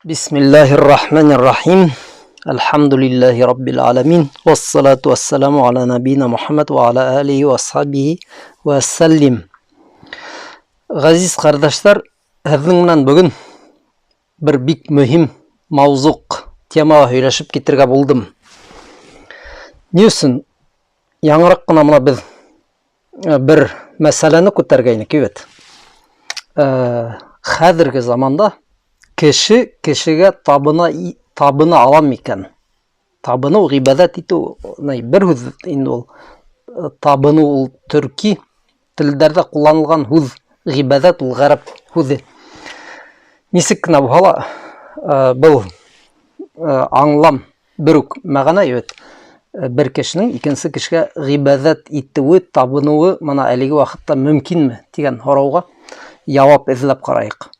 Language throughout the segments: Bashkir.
Бисмиллаһир рахманир рахим. Әлхәмдүлилләһи раббил аламин. Вассалату вассаламу аля набина Мухаммад ва аля алихи ва асхабихи ва саллим. Ғәзиз ҡәрҙәштәр, һеҙҙең менән бөгөн бер бик мөһим мавзуҡ, темаға һөйләшеп китергә булдым. Ни өсөн? Яңыраҡ ҡына мына беҙ бер мәсьәләне күтәргәйнек бит. Хәҙерге заманда кеше кешегә табына табына ала микән? Табыну, ғибәҙәт итеү, бер һүҙ инде ул. Табыну ул төрки телдәрҙә ҡулланылған һүҙ, ғибәҙәт ул ғәрәп һүҙе. Нисек кенә булһа ла, был аңлам бер үк мәғәнә бит. Бер кешенең икенсе кешегә ғибәҙәт итеүе, табыныуы мына әлеге ваҡытта мөмкинме тигән һорауға яуап эҙләп ҡарайыҡ.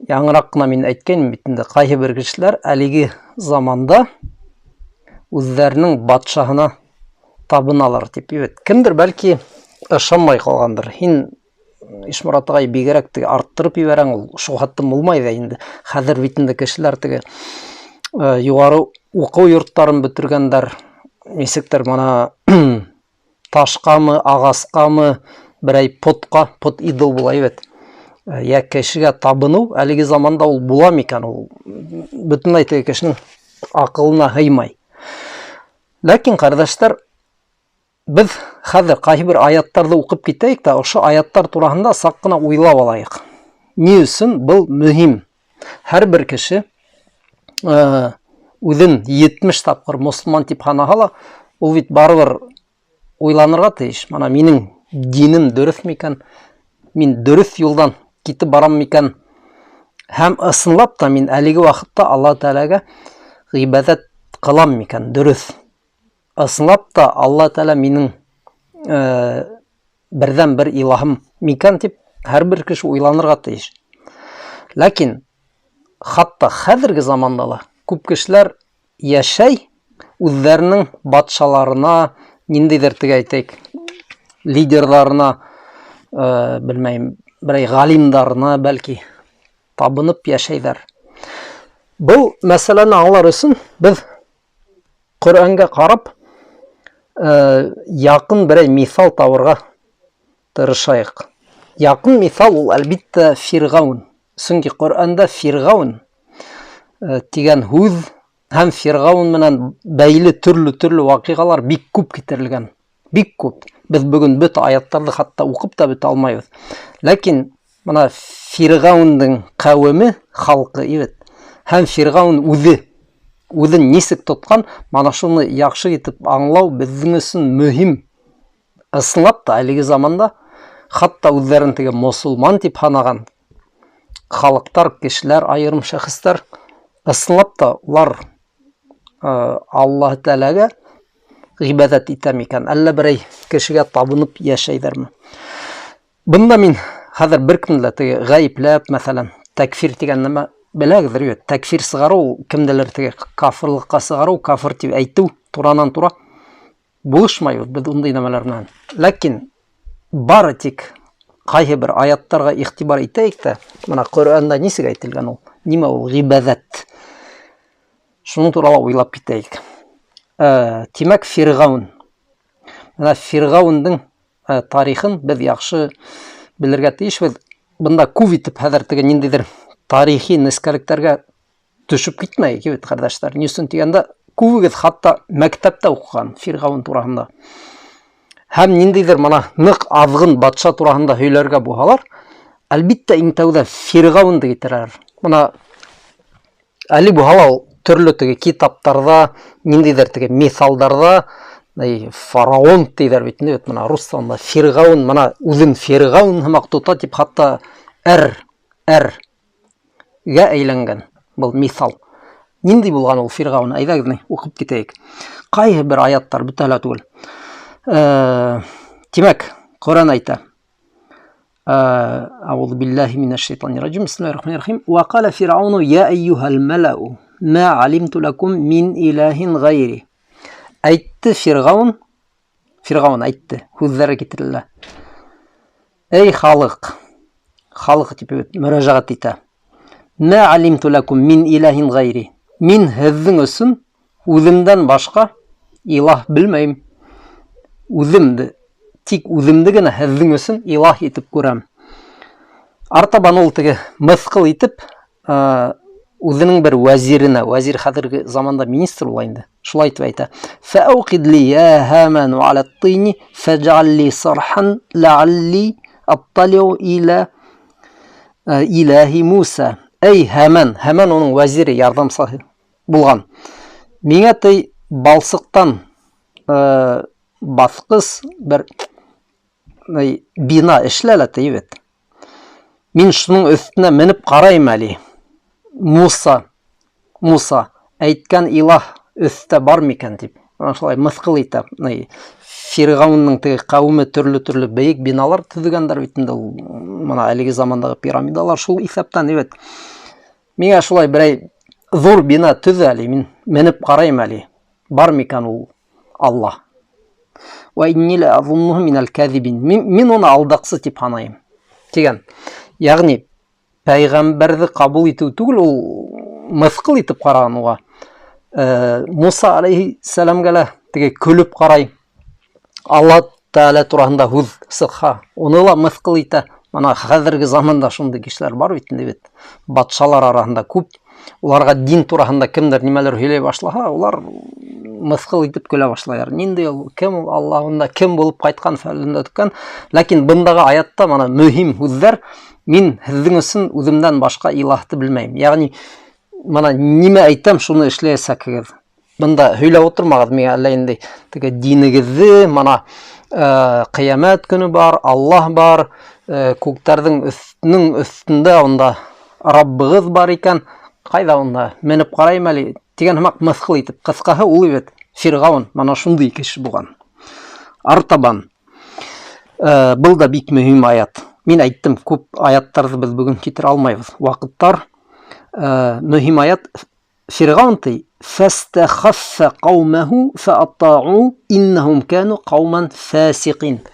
Яңыраҡ ҡына мин әйткәйнем бит инде, ҡайһы бер кешеләр әлеге заманда үҙҙәренең батшаһына табыналар тип. Бит кемдер бәлки ышанмай ҡалғандыр. Һин Ишморат ағай бигерәк теге арттырып ебәрәң, ул шул хәтлем булмай ҙа инде. Хәҙер бит инде кешеләр теге юғары уҡыу йорттарын бөтөргәндәр. Нисектер мына ташҡамы, ағасҡамы, берәй потҡа, пот идол була бит. Йә кешегә табыныу әлеге заманда ул була микән? Ул бөтөнләй теге кешенең аҡылына һыймай. Ләкин, ҡәрҙәштәр, Беҙ хәҙер ҡайһы бер аяттарҙы уҡып китәйек тә, ошо аяттар тураһында саҡ ҡына уйлап алайыҡ. Ни өсөн был мөһим? Һәр бер кеше үҙен 70 тапҡыр мосолман тип һанаһа ла, ул бит барыбер уйланырға тейеш. Мына минең динем дөрөҫ микән? Мин дөрөҫ юлдан китеп барам микән? Һәм ысынлап та мин әлеге ваҡытта Алла Тәғәләгә ғибәҙәт ҡылам микән? Дөрөҫ. Ысынлап та Алла Тәгалә минең берҙән бер илаһым микән дип һәрбер кеше уйланырға тейеш. Ләкин хатта хәҙерге заманда ла күп кешеләр йәшәй үҙҙәренең батшаларына, ниндәйҙер теге әйтәйек, лидерҙарына, белмәйем, берәй галимдарына бәлки табынып йәшәйҙәр. Был мәсьәләне аңлар өсөн беҙ Ҡөрьәнгә ҡарап, яҡын берәй миҫал табырға тырышайыҡ. Яҡын миҫал ул, әлбиттә, Фирғәүен. Сөнки Ҡөрьәндә Фирғәүен тигән һүҙ һәм Фирғәүен менән бәйле төрлө-төрлө ваҡиғалар бик күп китерелгән. Бик күп. Беҙ бөгөн бөтә аяттарҙы хатта уҡып та бөтә алмайбыҙ. Ләкин мына Фирғәүендең ҡәүеме, халҡы ибет. Һәм Фирғәүен үҙе үҙен нисек тотҡан, мана шуны яҡшы итеп аңлау беҙҙең өсөн мөһим. Ысынлап та әлеге заманда хатта үҙҙәрен теге мосолман тип һанаған халыҡтар, кешеләр, айырым шәхестәр ысынлап та улар Аллаһ Тәгаләгә ғибәҙәт итә микән, әллә берәй кешегә табынып йәшәйҙәрме? Бында мин хәҙер бер кемде лә теге ғәйепләп, мәҫәлән, тәкфир тигән нәмә беләгеҙҙер бит. Тәкфир сығарыу ул кемделер теге кафырлыҡҡа сығарыу, кафыр тип әйтеү туранан-тура булышмайбыҙ беҙ ундай нәмәләр менән. Ләкин бары тик ҡайһы бер аяттарға иғтибар итәйек тә, мына Ҡөрьәндә нисек әйтелгән ул? Нимә ул ғибәҙәт? Шуның турала уйлап китәйек. Тимәк, Фирғәүен. Мына Фирғәүендең тарихын беҙ яҡшы белергә тейешбеҙ. Бында күп итеп хәҙер теге ниндәйҙер тарихи нескәлектәргә төшөп китмәйек бит, ҡәрҙәштәр. Ни өсөн тигәндә, күбегеҙ хатта мәктәптә уҡыған Фирғәүен тураһында. Һәм ниндәйҙер мына ныҡ аҙғын батша тураһында һөйләргә булһалар, әлбиттә, иң тәүҙә Фирғәүенде китерәләр. Мына әле булһа ла ул төрлө теге китаптарҙа, ниндәйҙер теге миҫалдарҙа фараон тиҙәр бит инде, бит мына рус телендә Фирғәүен, мына үҙен Фирғәүен һымаҡ тота тип хатта әр, әр гә әйләнгән был миҫал. Ниндәй булған ул Фирғәүен? Әйҙәгеҙ, ни, уҡып китәйек. Ҡайһы бер аяттар бөтә лә түгел. Тимәк, Ҡөрьән әйтә. Әғуҙу биллаһи минәш шайтанир раджим. Бисмиллаһир рахманир рахим. Ва ҡала фирауну я әйюһәл мәләү ма алимту лакум мин илаһин гайри. Әйтте Фирғәүен, Фирғәүен әйтте, һүҙҙәре китерелә. Эй халыҡ, халыҡ тип мөрәжәғәт итә. Мә алимту ләкум мин иләһин ғәйри. Мин һеҙҙең өсөн үҙемдән башҡа илаһ белмәйем. Үҙемде, тик үҙемде генә һеҙҙең өсөн илаһ итеп күрәм. Артабан ул теге мыҫҡыл итеп, үҙенең бер вәзиренә, вәзир хәҙерге заманда министр була инде, шулай итеп әйтә. Фәауқид ли я Һаману аля ттини фәжғал ли сархан ләалли атталиу иля иләһи Муса. Эй Һаман, Һаман уның вәзире, ярҙамсыһы булған. Миңә ти балсыҡтан баҫҡыс бер бина эшлә лә ти бит. Мин шуның өҫтөнә менеп ҡарайым әле. Муса, Муса әйткән илаһ өҫтә бар микән тип. Ана шулай мыҫҡыл итә. Фирғәүеннең теге ҡәүеме төрлө-төрлө бейек биналар төҙөгәндәр бит инде ул. Мына әлеге замандағы пирамидалар шул иҫәптән бит. Миңә шулай берәй ҙур бина төҙ әле, мин менеп ҡарайым әле. Бар микән ул Аллаһ? Ва инни ла азуннуху минәл кәзибин. Мин уны алдаҡсы тип һанайым. Тигән. Ягъни пәйғәмбәрҙе ҡабул итеү түгел, ул мыҫҡыл итеп ҡараған уға. Муса алейһиссәләмгә лә теге көлөп ҡарай. Алла Тәғәлә тураһында һүҙ сыҡһа, уны ла мыҫҡыл итә. Мына хәҙерге заманда шундай кешеләр бар бит инде бит. Батшалар араһында күп. Уларға дин тураһында кемдер нимәлер һөйләй башлаһа, улар мыҫҡыл итеп көлә башлайҙар. Ниндәй ул, кем ул Алла унда, кем булып ҡайтҡан, фәлән төкән. Ләкин бындағы аятта мына мөһим һүҙҙәр: мин һеҙҙең өсөн үҙемдән башҡа илаһты белмәйем. Ягъни мына нимә әйтәм, шуны эшләйәсәкһегеҙ. Бында һөйләп ултырмағыҙ миңә әллә инде теге динегеҙҙе, мына ҡиәмәт көнө бар, Аллаһ бар, күктәрҙең өҫтөнөң өҫтөндә унда Раббығыҙ бар икән, ҡайҙа унда менеп ҡарайым әле тигән һымаҡ мыҫҡыл итеп. Ҡыҫҡаһы ул бит Фирғаун мына шундый кеше булған. Артабан был да бик мөһим аят. Мин әйттем, күп аяттарҙы беҙ бөгөн китерә алмайбыҙ. Ваҡыттар мөһим аят. Фирғаун ти, фәстәхаффә ҡаумәһу фәата'у иннәһум кәну ҡауман фәсиҡин.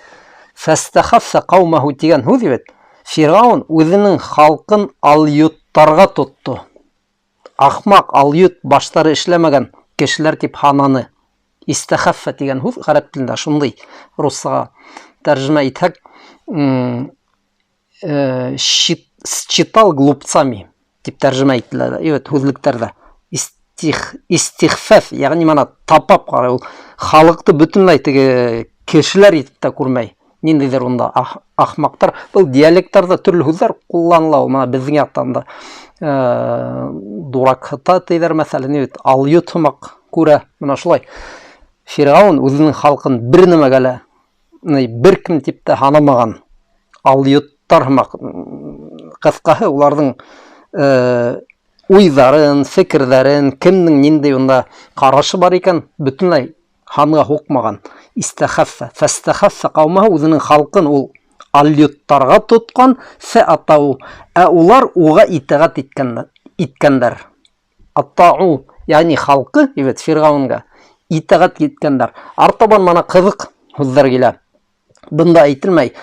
Фәстәхаффә ҡаумәһу тигән һүҙ бит. Фирғаун үҙенең халҡын алйоттарға тотто. Ахмаҡ, алйот, баштары эшләмәгән кешеләр тип һананы. Истәхаффә тигән һүҙ ғәрәп телендә шундый, руссаға тәржемә итһәк, считал глупцами дип тәржемә ителә evet һүҙлектәрҙә. Истих, истихфаф, ягъни мана тапап ҡарай ул халыҡты бөтөнләй теге кешеләр итеп тә күрмәй. Ниндәйҙер унда ахмаҡтар. Был диалекттарҙа төрлө һүҙҙәр ҡулланыла ул. Мына беҙҙең яҡтан да дурак хыта тиҙәр, мәҫәлән, бит алйот һымаҡ күрә. Мына шулай. Фирғәүен үҙенең халҡын бер нәмәгә лә бер кем тип тә һанамаған алйоттар һымаҡ. Ҡыҫҡаһы, уларҙың уйҙарын, фекерҙәрен, кемдең ниндәй унда ҡарашы бар икән, бөтөнләй һанға һуҡмаған. Истәхәффә, фәстәхәффә ҡаумаһы үҙенең халҡын ул алйоттарға тотҡан, фәатау, ә улар уға итәғәт иткәндәр. Аттау, ягъни халҡы, бит Фирғәүенгә итәғәт иткәндәр. Артабан мана ҡыҙыҡ һүҙҙәр килә. Бында әйтелмәй.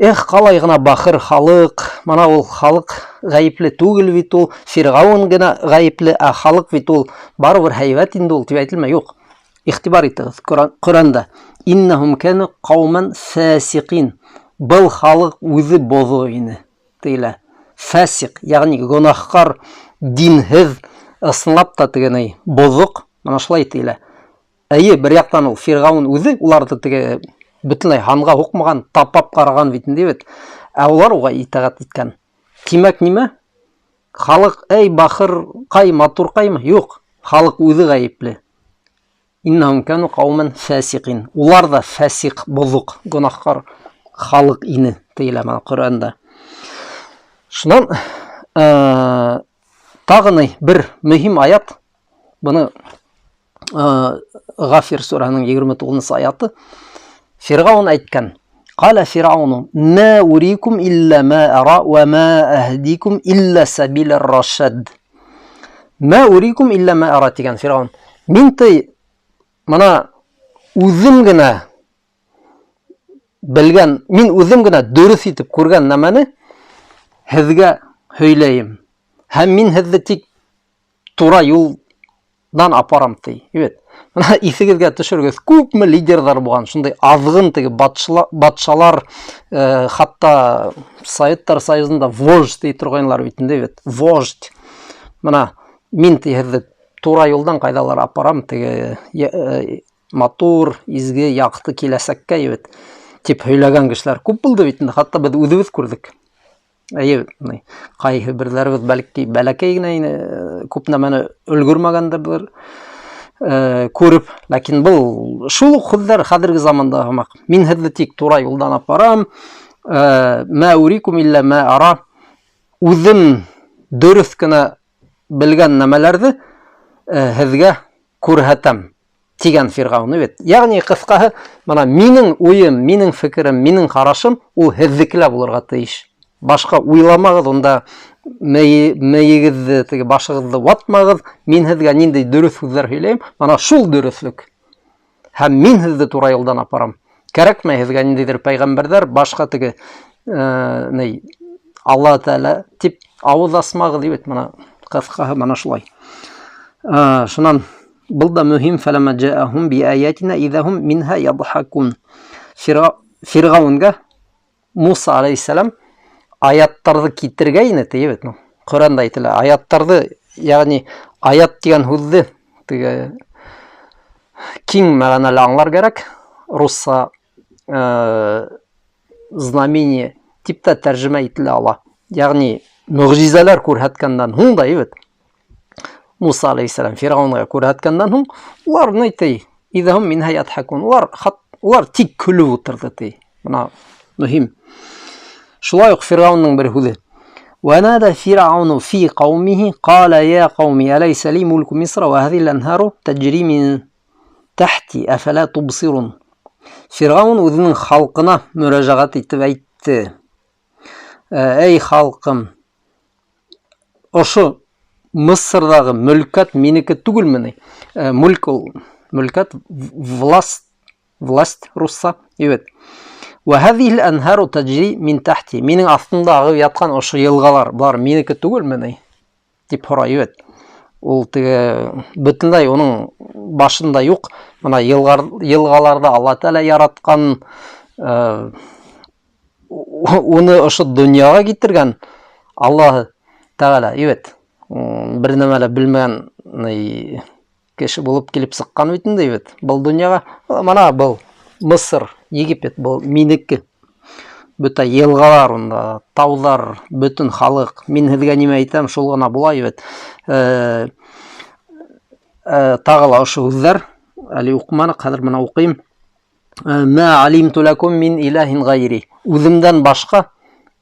Эх, ҡалай ғына бахыр халыҡ, мана ул халыҡ ғәйепле түгел бит ул, Фирғәүен генә ғәйепле, ә халыҡ бит ул барыбер һәйбәт инде ул, тип әйтелмәй. Юҡ. Иғтибар итегеҙ, Ҡөрьәндә иннәһум кәну ҡауман фасиҡин. Был халыҡ үҙе боҙоҡ ине. Тиелә. Фәсиҡ, ягъни гөнаһкар, динһеҙ, ысынлап та теге ни, боҙоҡ, мына шулай тиелә. Әйе, бер яҡтан ул Фирғәүен үҙе уларҙы теге бөтөнләй һанға һуҡмаған, тапап ҡараған бит инде бит. Ә улар уға итәғәт иткән. Тимәк, нимә? Халыҡ, әй, бахыр, ҡай, матурҡаймы? Юҡ, халыҡ үҙе ғәйепле. Иннәһум кәну ҡаумән фәсиҡин. Улар ҙа фәсиҡ, боҙоҡ, гөнаһкар халыҡ ине, тиелә мына Ҡөрьәндә. Шунан тағы ни бер мөһим аят, быны Ғафир сүрәһенең 29 аяты. Фирғаун әйткән: Ҡала Фирауну: "Ма урикум илля ма ара ва ма аһдикум илля сабилар рашад." Мә урикум илля мә ара тигән Фирғаун. Мин ти мына үҙем генә белгән, мин үҙем генә дөрөҫ итеп күргән нәмәне һеҙгә һөйләйем. Һәм мин һеҙҙе тик тура юлдан апарам, ти. Бит. Мына иҫегеҙгә төшөрөгөҙ, күпме лидерҙар булған, шундай аҙғын теге батшалар, хатта Советтар Союзында вождь ти торғайнылар бит инде бит. Вождь. Мына мин ти һеҙҙе тура юлдан ҡайҙалар апарам, теге матур, изге, яҡты киләсәккә бит, тип һөйләгән кешеләр күп булды бит инде, хатта беҙ үҙебеҙ күрҙек. Әйе, ҡайһы берҙәребеҙ бәлки бәләкәй генә ине, күп нәмәне өлгөрмәгәндер күреп, ләкин был шул уҡ һүҙҙәр хәҙерге заманда һымаҡ. Мин һеҙҙе тик тура юлдан апарам, мә урикум илля мә ара. Үҙем дөрөҫ кенә белгән нәмәләрҙе һеҙгә күрһәтәм тигән Фирғәүне бит. Ягъни ҡыҫҡаһы, мына минең уйым, минең фекерем, минең ҡарашым ул һеҙҙеке лә булырға тейеш. Башҡа уйламағыҙ, унда мейегеҙҙе, теге башығыҙҙы ватмағыҙ. Мин һеҙгә ниндәй дөрөҫ һүҙҙәр һөйләйем, мына шул дөрөҫлөк. Һәм мин һеҙҙе тура юлдан апарам. Кәрәкмәй һеҙгә ниндәйҙер пәйғәмбәрҙәр, башҡа теге ни Алла Тәғәлә тип ауыҙ асмағыҙ бит, мына ҡыҫҡаһы мына шулай. Шунан был да мөһим, фәләмә җаәһум биаятина иҙәһум минһа ядхакун. Фирғәүенгә Муса алейхиссалам аяттарҙы китергәйне ти бит, ну, Ҡөрьәндә әйтелә, аяттарҙы, ягъни аят тигән һүҙҙе теге киң мәғәнәле аңлар кәрәк. Русса знамение тип тә тәржемә ителә ала. Ягъни мөгъҗизәләр күрһәткәндән һуң да бит Муса алейхиссалам Фирғәүенгә күрһәткәндән һуң улар ни ти? Иҙәһум минһа ядхакун. Улар хат, улар тик көлөп ултырҙы ти. Бына мөһим. Шулай уҡ Фирғәүенең бер һүҙе. Ванада Фирауну фи ҡаумихи ҡала я ҡауми алайса ли мулку Мисра ва һаҙихил анһару таҗри мин тахти афала тубсирун. Фирғәүен үҙенең халҡына мөрәжәғәт итеп әйтте. Эй халҡым, ошо Мысырҙағы мөлкәт минеке түгелме ни? Мөлк ул, мөлкәт, власть, власть русса, бит. Ва һаҙихил анһару таҗри мин тахти. Минең аҫтымда ағып ятҡан ошо йылғалар, былар минеке түгелме ни? Тип һорай бит. Ул теге бөтөнләй уның башында юҡ. Мына йылғаларҙы Алла Тәғәлә яратҡан, уны ошо донъяға китергән Аллаһ Тәғәлә, бит. Бер нәмә лә белмәгән кеше булып килеп сыҡҡан бит инде бит. Был донъяға, мына был Мысыр, Египет, был минеке. Бөтә йылғалар унда, тауҙар, бөтөн халыҡ. Мин һеҙгә нимә әйтәм, шул ғына була бит. Тағы ла ошо һүҙҙәр әле уҡыманыҡ, хәҙер мына уҡыйым. Мә алимту ләкум мин илаһин ғайри. Үҙемдән башҡа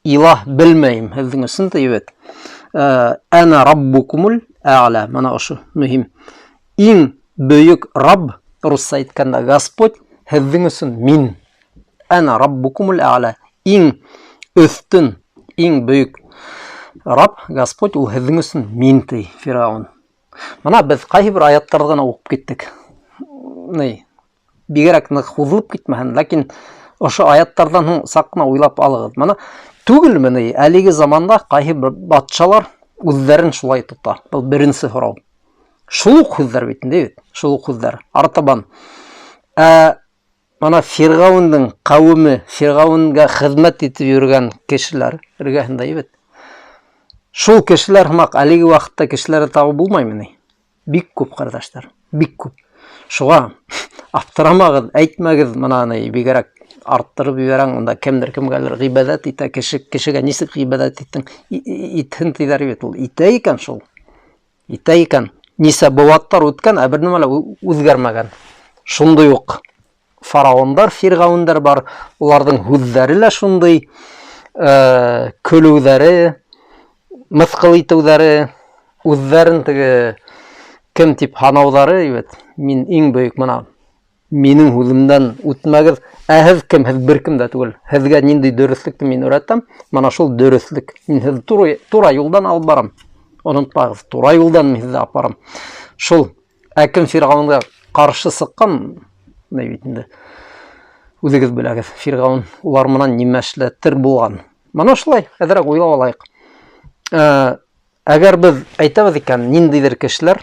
илаһ белмәйем һеҙҙең өсөн ти бит. Әнә раббукумул а'ла. Мына ошо мөһим. Иң бөйөк Рабб, русса әйткәндә Господь, һеҙҙең өсөн мин. Әнә раббукумул а'ла. Иң өҫтөн, иң бөйөк Рабб, Господь, ул һеҙҙең өсөн мин ти Фирғәүен. Мына беҙ ҡайһы бер аяттарҙы ғына уҡып киттек. Ни, бигерәк ныҡ һуҙылып китмәһен, ләкин ошо аяттарҙан һуң саҡ ҡына уйлап алығыҙ. Мына түгелме ни, әлеге заманда ҡайһы бер батшалар үҙҙәрен шулай тота. Был беренсе һорау. Шул уҡ һүҙҙәр бит инде бит, шул уҡ һүҙҙәр. Артабан. Ә мына Фирғәүендең ҡәүеме, Фирғәүенгә хеҙмәт итеп йөрөгән кешеләр эргәһендә бит. Шул кешеләр һымаҡ әлеге ваҡытта кешеләрҙе табып булмаймы ни? Бик күп, ҡәрҙәштәр, бик күп. Шуға аптырамағыҙ, әйтмәгеҙ, мына ни бигерәк арттырып ебәрәң, унда кемдер кемгәлер ғибәҙәт итә, кеше кешегә нисек ғибәҙәт иттең, итһен тиҙәр бит ул. Итә икән шул. Итә икән. Нисә быуаттар үткән, ә бер нәмә лә үҙгәрмәгән. Шундый ук фараондар, фирғәүендәр бар. Уларҙың һүҙҙәре лә шундый, көлөүҙәре, мыҫҡыл итеүҙәре, үҙҙәрен теге кем тип һанауҙары бит. Мин иң бөйөк, мына минең һүҙемдән үтмәгеҙ. Ә һеҙ кем? Һеҙ бер кем дә түгел. Һеҙгә ниндәй дөрөҫлөктө мин өйрәтәм, мына шул дөрөҫлөк. Мин һеҙҙе тура юлдан алып барам. Онотмағыҙ, тура юлдан мин һеҙҙе апарам. Шул. Ә кем Фирғәүенгә ҡаршы сыҡҡан, ни бит инде. Үҙегеҙ беләгеҙ, Фирғәүен улар менән нимә эшләтер булған. Мына шулай, әҙерәк уйлап алайыҡ. Әгәр без әйтәбез икән, ниндидер кешеләр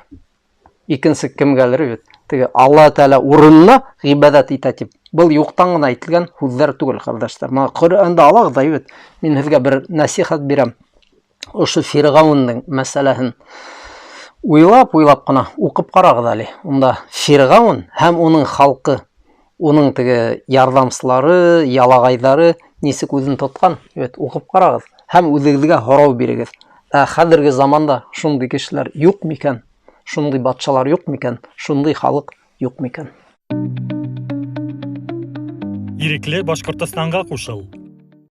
икенче кемгәлер бит, теге Алла Тәгалә урынына гыйбадәт итә дип, был юктан гына әйтелгән сүзләр түгел, кардәшләр. Моны Коръәндә алагыз да бит. Мин сезгә бер нәсихәт бирәм. Ошо Фиргавнның мәсьәләһен уйлап-уйлап кына укып карагыз әле. Унда Фиргавн һәм уның халкы, уның теге ярдәмчылары, ялагайлары ничек үзен тоткан, бит укып карагыз һәм үзегезгә һорау бирегез. Ә хәзерге заманда шундый кешеләр юк микән? Шундый батшалар юк микән? Шундый халык юк микән? Ирекле Башкортостанга кушыл.